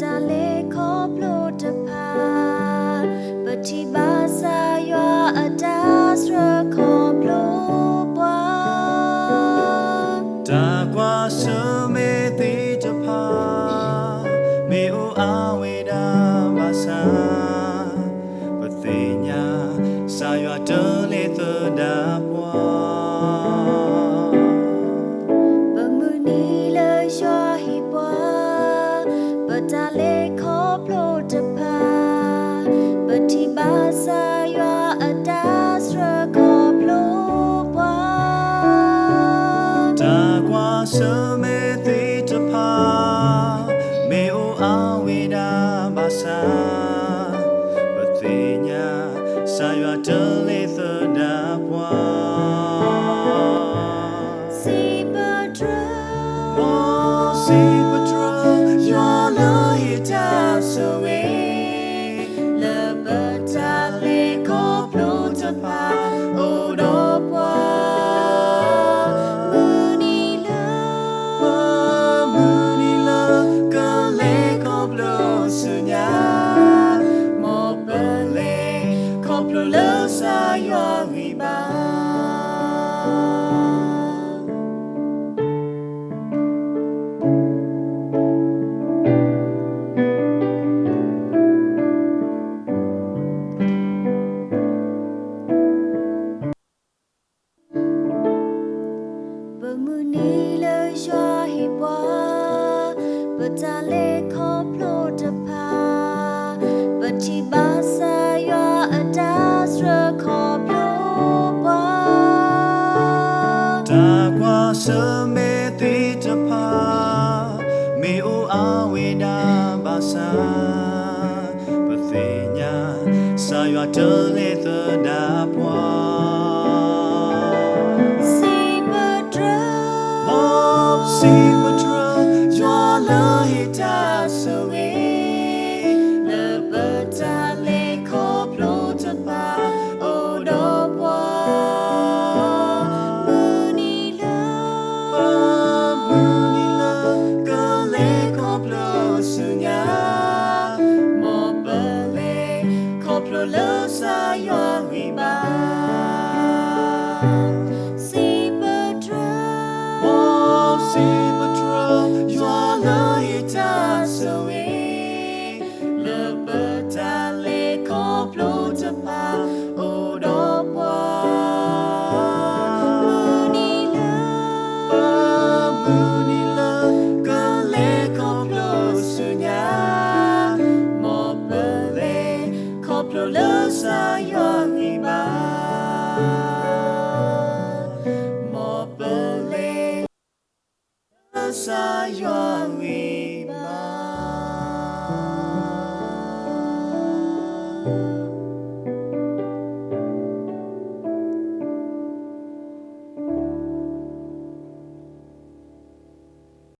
တၢ်လဲၤခီဖျိတဖၣ်, ပထံၣ်ဘၣ်ကစၢ်ယွၤအတၢ်စၢဃီဖျိပှၤ. တၢ်ကွၢ်ဆၢၣ်မဲာ်သ့ၣ်တဖၣ် မ့ၢ်အိၣ်အါဝဲဒၣ်ဘၣ်ဆၣ်, ပသ့ၣ်ညါကစၢ်ယွၤတလဲၤသဒၣ်ပှၤ. ပမုၢ်နံၤလၢယွၤဟ့ၣ်ပှၤ ပတၢ်လဲၤခီဖျိတဖၣ်, ပထံၣ်ဘၣ်ကစၢ်ယွၤအတၢ်စၢဃီဖျိပှၤ. တၢ်ကွၢ်ဆၢၣ်မဲာ်သ့ၣ်တဖၣ် မ့ၢ်အိၣ်အါဝဲဒၣ်ဘၣ်ဆၣ်, ပသ့ၣ်ညါကစၢ်ယွၤတလဲၤသဒၣ်ပှၤ. စံးပတြၢၤ, စံးပတြၢၤ, ယွၤလၢဟ့ၣ်တၢ်ဆိၣ်ဂ့ၤ လၢပတၢ်လဲၤခီဖျိတဖၣ်အိၣ်ဒီးပှၤ. မုၢ်နံၤလၢ မုၢ်နံၤလၢ ကလဲၤခီဖျိဆူညါ, မ်ပလဲၤခီဖျိလၢကစၢ်ယွၤဂံၢ်ဘါ. ပမုၢ်နံၤလၢယွၤဟ့ၣ်ပှၤ ပတၢ်လဲၤခီဖျိတဖၣ်, ပထံၣ်ဘၣ်ကစၢ်ယွၤအတၢ်စၢဃီဖျိပှၤ. တၢ်ကွၢ်ဆၢၣ်မဲာ်သ့ၣ်တဖၣ် မ့ၢ်အိၣ်အါဝဲဒၣ်ဘၣ်ဆၣ်, ပသ့ၣ်ညါကစၢ်ယွၤတလဲၤသဒၣ်ပှၤ. စံးပတြၢၤ, စံးပတြၢၤ, ယွၤလၢဟ့ၣ်တၢ်ဆိၣ်ဂ့ၤ လၢပတၢ်လဲၤခီဖျိတဖၣ်အိၣ်ဒီးပှၤ. မုၢ်နံၤလၢ မုၢ်နံၤလၢ ကလဲၤခီဖျိဆူညါ, မ်ပလဲၤခီဖျိလၢကစၢ်ယွၤဂံၢ်ဘါ. စံးပတြၢၤ, စံးပတြၢၤ, ယွၤလၢဟ့ၣ်တၢ်ဆိၣ်ဂ့ၤ လၢပတၢ်လဲၤခီဖျိတဖၣ်အိၣ်ဒီးပှၤ. မုၢ်နံၤလၢ မုၢ်နံၤလၢ ကလဲၤခီဖျိဆူညါ, မ်ပလဲၤခီဖျိလၢကစၢ်ယွၤဂံၢ်ဘါ. မ်ပလဲၤ လၢကစၢ်ယွၤဂံၢ်ဘါ.